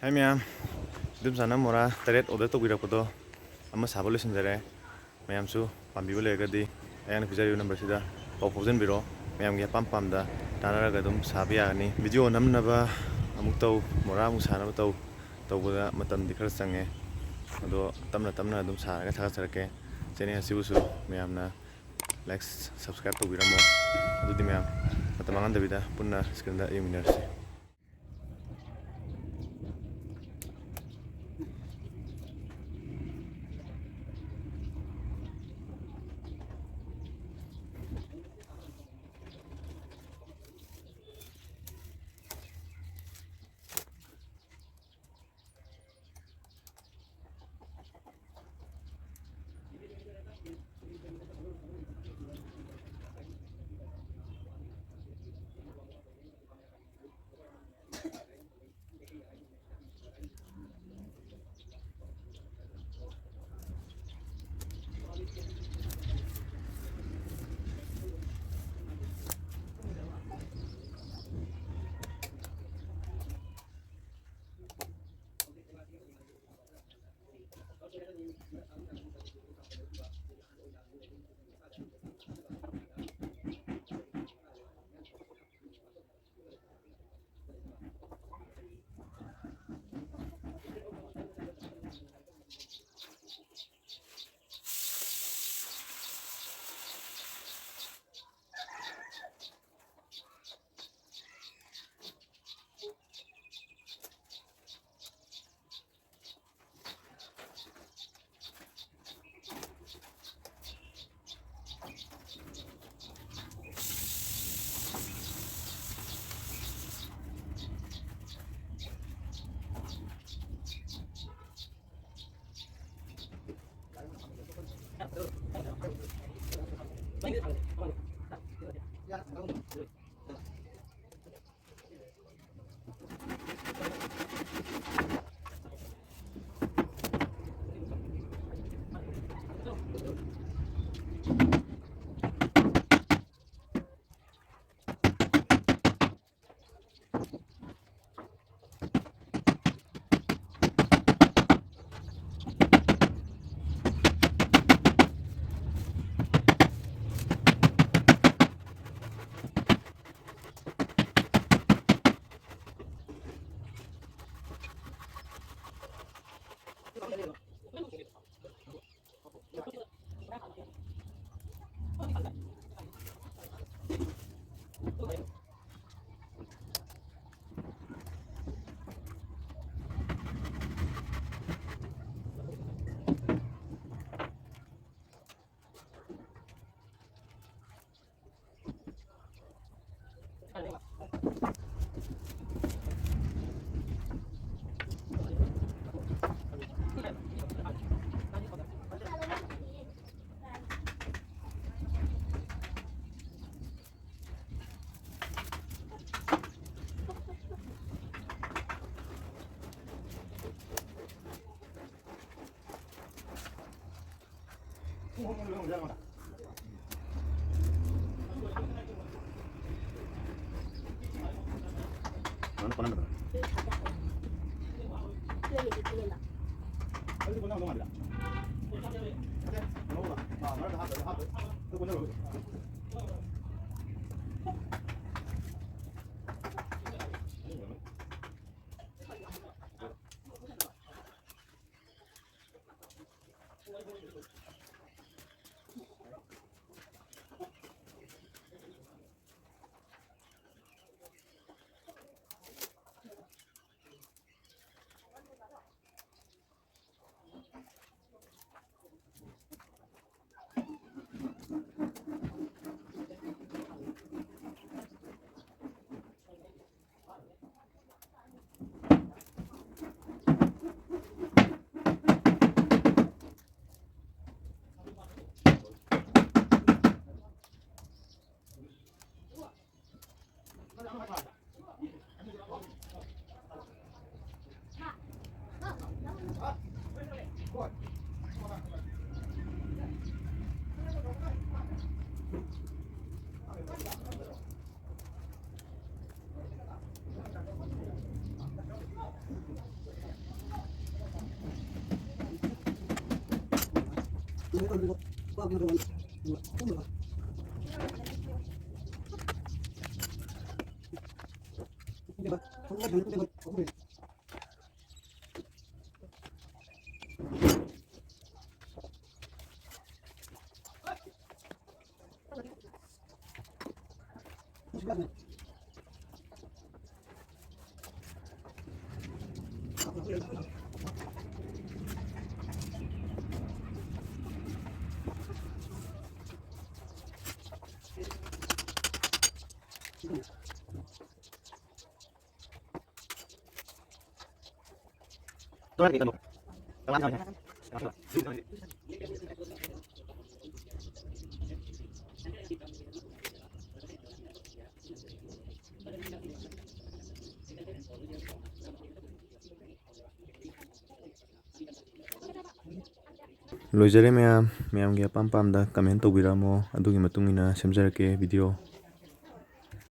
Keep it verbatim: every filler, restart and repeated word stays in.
ꯍꯥꯏ ꯃꯌꯥꯝ, ꯏꯗꯣꯝꯆꯥꯅ ꯃꯣꯔꯥ ꯇꯔꯦꯠ order ꯇꯧꯕꯤꯔꯛꯄꯗꯣ ꯑꯃ ꯁꯥꯕ ꯂꯣꯏꯁꯤꯟꯖꯔꯦ꯫ ꯃꯌꯥꯝꯁꯨ ꯄꯥꯝꯕꯤꯕ ꯂꯩꯔꯒꯗꯤ ꯑꯩꯅ ꯄꯤꯖꯔꯤꯕ number ꯁꯤꯗ ꯄꯥꯎ ꯐꯥꯎꯖꯟꯕꯤꯔꯣ꯫ ꯃꯌꯥꯝꯒꯤ ꯑꯄꯥꯝ ꯄꯥꯝꯗ ꯇꯥꯟꯅꯔꯒ ꯑꯗꯨꯝ ꯁꯥꯕ ꯌꯥꯒꯅꯤ꯫ Video ꯅꯝꯅꯕ ꯑꯃꯨꯛ ꯇꯧ, ꯃꯣꯔꯥ ꯑꯃꯨꯛ ꯁꯥꯅꯕ ꯇꯧ, ꯇꯧꯕꯗ ꯃꯇꯝꯗꯤ ꯈꯔ ꯆꯪꯉꯦ꯫ ꯑꯗꯣ ꯇꯞꯅ ꯇꯞꯅ ꯑꯗꯨꯝ ꯁꯥꯔꯒ ꯊꯥꯒꯠꯆꯔꯛꯀꯦ꯫ Channel ꯑꯁꯤꯕꯨꯁꯨ ꯃꯌꯥꯝꯅ like, subscribe ꯇꯧꯕꯤꯔꯝꯃꯣ꯫ ꯑꯗꯨꯗꯤ ꯃꯌꯥꯝ, ꯃꯇꯝ ꯃꯥꯡꯍꯟꯗꯕꯤꯗ ꯄꯨꯟꯅ screen ꯗ ꯌꯦꯡꯃꯤꯟꯅꯔꯁꯤ꯫ ꯂꯣꯏꯖꯔꯦ ꯃꯌꯥꯝ꯫ ꯃꯌꯥꯝꯒꯤ ꯑꯄꯥꯝ ꯄꯥꯝꯗ comment ꯇꯧꯕꯤꯔꯛꯑꯝꯃꯣ, ꯑꯗꯨꯒꯤ ꯃꯇꯨꯡ ꯏꯟꯅ ꯁꯦꯝꯖꯔꯛꯀꯦ video꯫